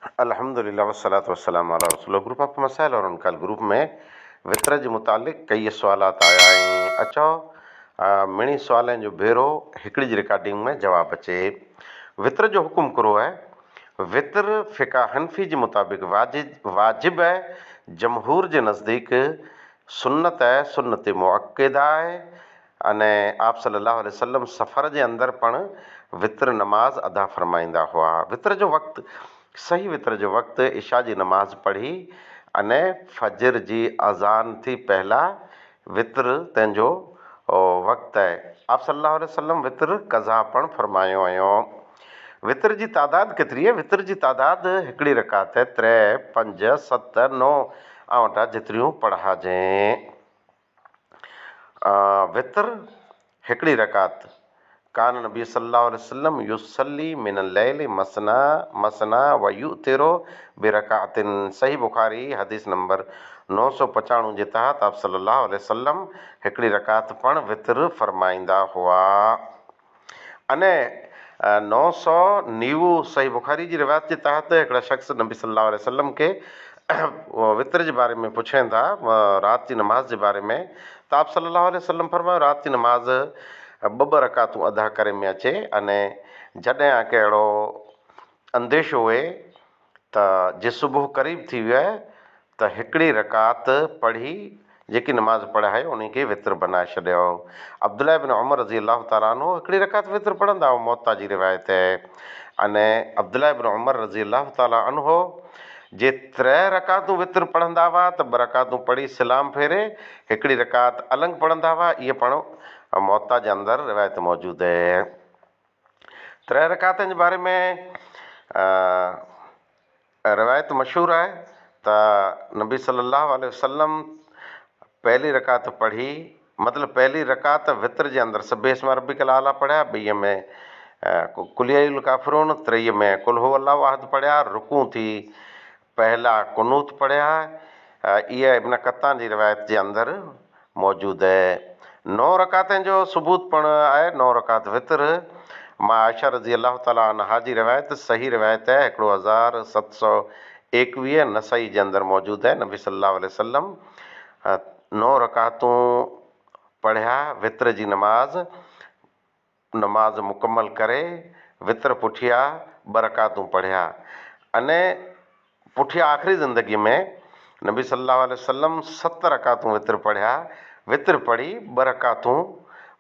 الحمدلله والصلوة والسلام علي رسول الله گروپ آف مسائل اور ان ڪال گروپ ۾ وتر جي متعلق ڪئي سوالات آيا آهن اچو مڙني سوالن جو ڀيرو هڪڙي جي رڪارڊنگ ۾ جواب اچي وتر جو حڪم ڪرو آهي وتر فقه حنفي جي مطابق واجب آهي جمهور جي نزديڪ سنت آهي سنت مؤڪده آهي اني آپ صلي الله عليه وسلم سفر جي اندر پڻ وتر نماز ادا فرمائيندا هئا. وتر جو وقت، صحيح وتر جو وقت عشاء جي نماز پڙهي اني فجر جي اذان ٿي پهلا وتر تنهن جو وقت آهي. آپ صلي الله عليه وسلم وتر قضا پڻ فرمايو هيو. وتر جي تعداد ڪيتري آهي؟ وتر جي تعداد هڪڙي رڪعت، تري، پنج، ست، نو آنوٽا جيتريون پڙهاجين. وتر، هڪڙي رڪعت، ڪان النبي صلي الله عليه وسلم يصلي من الليل مثنيٰ مثنيٰ ويوتر برڪعة صحيح بخاري حديث نمبر 995 جي تحت آپ صلي الله عليه وسلم هڪڙي رڪعت پڻ وتر فرمائيندا هئا. اني 990 صحيح بخاري جي روايت جي تحت هڪڙا شخص نبي صلي الله عليه وسلم کي وتر جي باري ۾ پڇين ٿا رات جي نماز جي باري ۾ ته آپ صلي الله عليه وسلم فرمايو رات جي نماز ٻه ٻه رڪعتون ادا ڪري ۾ اچي اني جڏهن آکي اهڙو انديشو هئي ته جي صبح قريب ٿي ويو آهي ته هڪڙي رڪعت پڙهي جيڪي نماز پڙهايو انهي کي وتر بنائي ڇڏيو. عبدالله بن عمر رضي الله تعالٰي عنه هڪڙي رڪعت وتر پڙهندا هئا موطا جي روايت آهي. اني عبدالله بن عمر رضي الله تعالٰي عنه جي تري رڪعتون وتر پڙهندا هئا ته ٻه رڪعتون پڙهي سلام ڦيري هڪڙي رڪعت النگ پڙهندا هئا اهي پڻ موطا جي اندر روايت موجود آهي. تري رڪعتن جي باري ۾ روايت مشهور آهي ته نبي صلي الله عليه وسلم پهلي رڪعت پڙهي مطلب پهلي رڪعت وتر جي اندر سبح اسم ربک الاعليٰ پڙهيا ٻئي ۾ قل يا ايها الڪافرون ٽئي ۾ قل هو الله احد پڙهيا رڪوع ٿي پهلا قنوت پڙهيا، اها ابن قطان جي روايت جي اندر موجود آهي. نو رڪعتين جو ثبوت پڻ آهي، نو رڪعت وتر، مان عائشه رضي الله تعالٰي عنها جي روايت صحيح روايت آهي، هڪڙو 1721 نسائي جي اندر موجود آهي، نبي صلي الله عليه وسلم نو رڪعتون پڙهيا وتر جي نماز، نماز مڪمل ڪري وتر پٺيا ٻه رڪعتون پڙهيا اني پٺيا آخري زندگي ۾ نبي صلي الله عليه وسلم ست رڪعتون وتر پڙهيا وتر پڙهي ٻه رڪعتون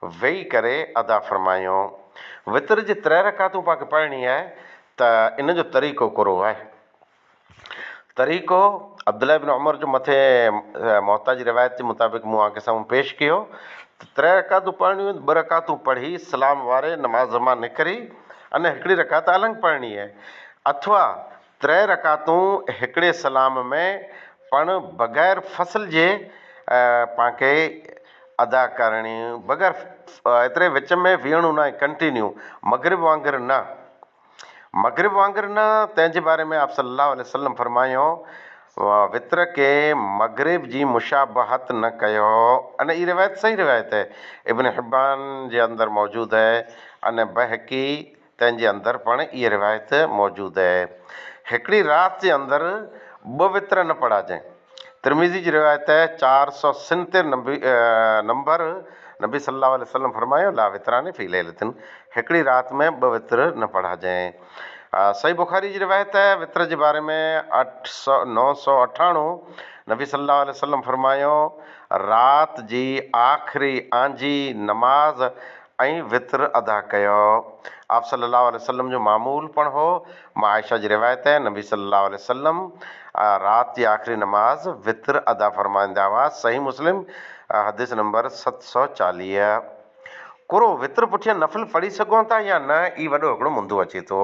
ويهي ڪري ادا فرمايون وتر جي تري رڪعتون پاڻ کي پڙهڻي آهي ته ان جو طريقو ڪهڙو آهي. طريقو، عبدالله بن عمر جو مٿي موطا جي روايت جي مطابق مون آنکي سامهون پيش ڪيو ته تري رڪعتون پڙهڻيون آهن ٻه رڪعتون پڙهي سلام واري نماز مان نڪري اني هڪڙي رڪعت النگ پڙهڻي آهي اٿوا تري رڪعتون هڪڙي سلام ۾ پڻ بغير فصل جي پان کي ادا ڪرڻي بغير ايتري وچ ۾ ويهڻو ناهي ڪنٽينيو مغرب وانگر نه. مغرب وانگر نه، تنهن جي باري ۾ آپ صلي الله عليه وسلم فرمايو، وتر کي مغرب جي مشابهت نه ڪيو. ان هي روايت صحيح روايت آهي، ابن حبان جي اندر موجود آهي ان بيهقي تنهن جي اندر پڻ اها روايت موجود آهي. هڪڙي رات جي اندر ٻه وتر نه پڙهاجين. ترمذي جي روايت 437 نمبر نبي صلي الله عليه وسلم فرمايو، لا وتران في ليلة هڪڙي رات ۾ ٻه وتر نه پڙهاجانء. صحيح بخاري جي روايت وتر جي باري ۾ 998 نبي صلي الله عليه وسلم فرمايو، رات جي آخري آنجي نماز ۽ وتر ادا ڪيو. آپ صلي الله عليه وسلم جو معمول پڻ هو مان عائشه جي روايت آهي نبي صلي الله عليه وسلم رات جي آخري نماز وتر ادا فرمائيندا هئا صحيح مسلم حديث نمبر 740. ڪرو وتر پٺيان نفل پڙهي سگهون ٿا يا نه هي وڏو هڪڙو مندو اچي ٿو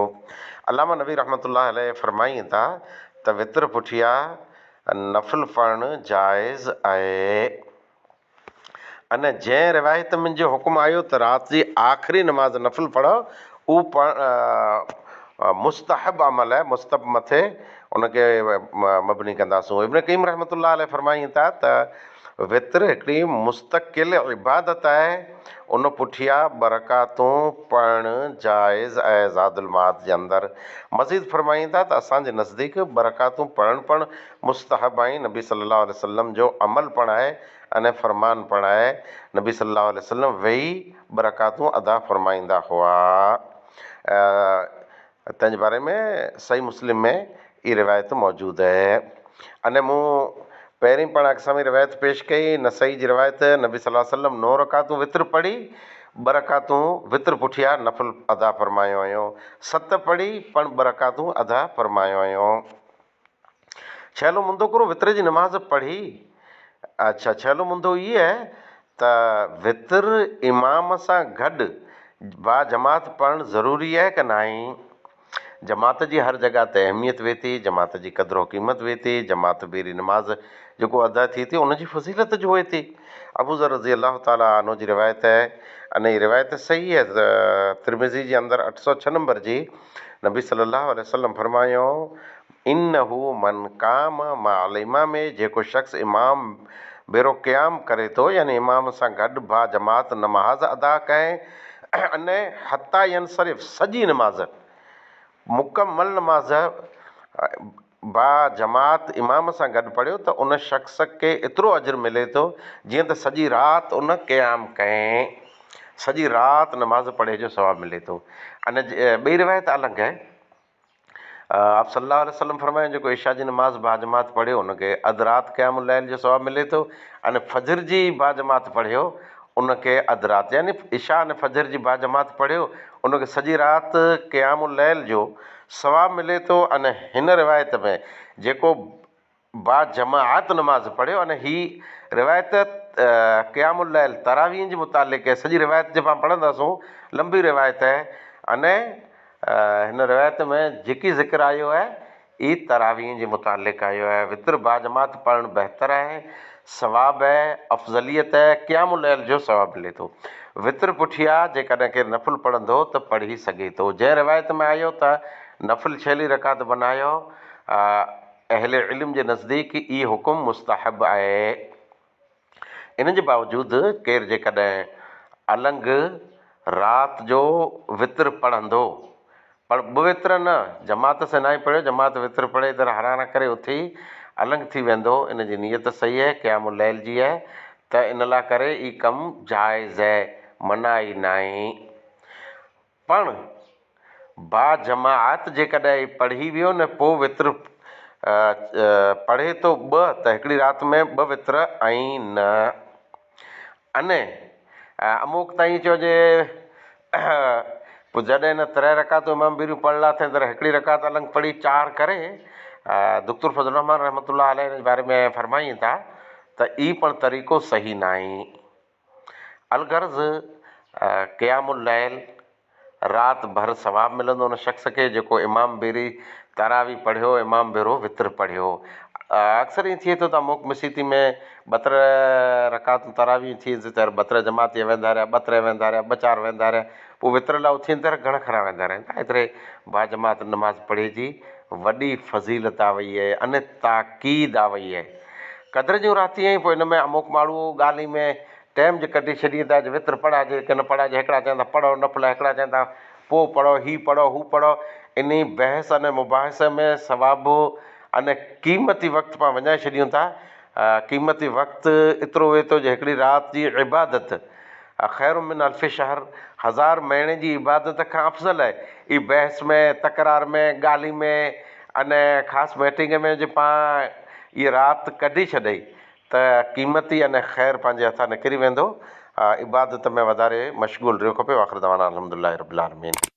علامه نووي رحمة الله عليه فرمائين ٿا ته وتر پٺيان نفل پڙهڻ جائز آهي. ان جنهن روايت منجهه حڪم آيو ته رات جي آخري نماز نفل پڙهو، اهو پڻ مستحب عمل آهي، مستحب مٿي ان کي مبني ڪنداسون. ابن قيم رحمة الله عليه فرمائين ٿا ته وتر هڪڙي مستقل عبادت آهي، ان پٺيان ٻه رڪعتون پڙهڻ جائز آهي زاد المعاد جي اندر مزيد فرمائين ٿا ته اسان جي نزديڪ ٻه رڪعتون پڙهڻ پڻ مستحب آهن، نبي صلي الله عليه وسلم جو عمل پڻ آهي ۽ فرمان پڻ آهي، نبي صلي الله عليه وسلم ويهي ٻه رڪعتون ادا فرمائيندا هئا. تنهن جي باري ۾ صحيح مسلم ۾ اي روايت موجود آهي. اني مون پهرين پڻ اقسامي روايت پيش ڪئي، نسائي جي روايت، نبي صلي الله عليه وسلم نو رڪعتون وتر پڙهي، ٻه رڪعتون وتر پٺيان نفل ادا فرمايو هيو، ست پڙهي پڻ ٻه رڪعتون ادا فرمايو هيو. ڇهلو منڌو ڪرو وتر جي نماز پڙهي. اڇا ڇهلو منڌو هي آهي ته وتر امام سان گڏ باجماعت پڙهڻ ضروري آهي ڪه ناهي؟ جماعت جي هر جڳهه تي اهميت وي ٿي، جماعت جي قدر و قيمت وي ٿي، جماعت ڀيري نماز جيڪو ادا ٿئي ٿي ان جي فضيلت جو هئي ٿي. ابوذر رضي الله تعالٰي عنه جي روايت آهي انهي روايت صحيح آهي ترمذي جي اندر 806 نمبر جي نبي صلي الله عليه وسلم فرمايو انه من قام مع الامام جيڪو شخص امام ڀيرو قيام ڪري ٿو يعني امام سان گڏ با جماعت نماز ادا ڪئي اني حتي ينصرف سڄي نماز مڪمل نماز با جماعت امام سان گڏ پڙهيو ته ان شخص کي ايترو اجر ملي ٿو جيئن ته سڄي رات ان قيام ڪئي سڄي رات نماز پڙهي جو ثواب ملي ٿو ان ٻي روايت الڳ آهي آپ صلي الله عليه وسلم فرمايو جيڪو عشاء جي نماز باجماعت پڙهيو ان کي اڌ رات قيام الليل جو ثواب ملي ٿو ۽ فجر جي باجماعت پڙهيو ان کي اڌ رات يعني عشاء ۽ فجر جي باجماعت پڙهيو ان کي سڄي رات قيام الليل جو ثواب ملي ٿو ۽ هن روايت ۾ جيڪو باجماعت نماز پڙهيو ۽ هي روايت قيام الليل تراويح جي متعلق آهي سڄي روايت جي پاڻ پڙهنداسون لنبي روايت آهي ۽ هن روايت ۾ جيڪي ذڪر آيو آهي اي تراويح جي متعلق آيو آهي وتر باجماعت پڙهڻ بهتر آهي ثواب آهي افضليت آهي قيام الليل جو ثواب ملي ٿو وتر پٺيا جيڪڏهن ڪير نفل پڙهندو ته پڙهي سگهي ٿو جنهن روايت ۾ آيو ته نفل ڇيلي رڪعت بنايو اهل علم جي نزديڪ اي حڪم مستحب آهي. ان جي باوجود ڪير جيڪڏهن النگ رات جو وتر پڙهندو پر ٻه وتر نه جماعت سين ناهي پڙهيو جماعت وتر پڙهي ته هران ڪري اٿي النگ ٿي ويندو ان جي نيت صحيح آهي قيام الليل جي آهي ته ان لاء ڪري اي ڪم جائز آهي منع ئي ناهي. پڻ باجماعت جيڪڏهن پڙهي ويو نه پوء وتر پڙهي ٿو ٻه ته هڪڙي رات ۾ ٻه وتر ۽ نه اني اموڪ تائين چيو جي پوء جڏهن نه تري رڪعتون امام بيريون پڙهه لاٿين تڏهن هڪڙي رڪعت النگ پڙهي چار ڪري دڪتور فضل الرحمان رحمة الله عليه ان جي باري ۾ فرمائين ٿا ته اي پڻ طريقو صحيح ناهي. الغرض قيام الليل رات ڀر ثواب ملندو ان شخص کي جيڪو امام بيري تراويح پڙهيو امام بيرو وتر پڙهيو. اڪثر ائين ٿئي ٿو ته اموڪ مسيتي ۾ ٻه تر رڪعتون تراويح ٿي ته ٻه تر جماعتي ويندا رهيا ٻه تر ويندا رهيا ٻه چار ويندا رهيا پوء وتر لاء اٿين ته گهڻا کڻا ويندا رهن ٿا ايتري باجماعت نماز پڙهي جي وڏي فضيلت آ وئي آهي ان تاڪيد آ وئي آهي. قدر جون راتيون آهن پوء ان ۾ اموڪ ماڻهو ڳالهين ۾ ٽيم جي ڪڍي ڇڏين ٿا جو وتر پڙهاجي ڪي نه پڙهاجي هڪڙا چون ٿا پڙهو نفل هڪڙا چون ٿا پوء پڙهو هي پڙهو هو پڙهو انهي بحث ان مباحثي ۾ ثواب ان قيمتي وقت پاڻ وڃائي ڇڏيون ٿا قيمتي وقت ايترو وي ٿو جو هڪڙي رات جي عبادت خير من الف شهر هزار مهيني جي عبادت کان افضل آهي اي بحث ۾ تڪرار ۾ ڳالهين ۾ ان خاص ميٽنگ ۾ جي پاڻ اي رات ڪڍي ڇڏئي ته قيمتي ان خير پنهنجي هٿان نڪري ويندو عبادت ۾ وڌاري مشغول رهيو کپي واخر دعوانا الحمدلله رب العالمين.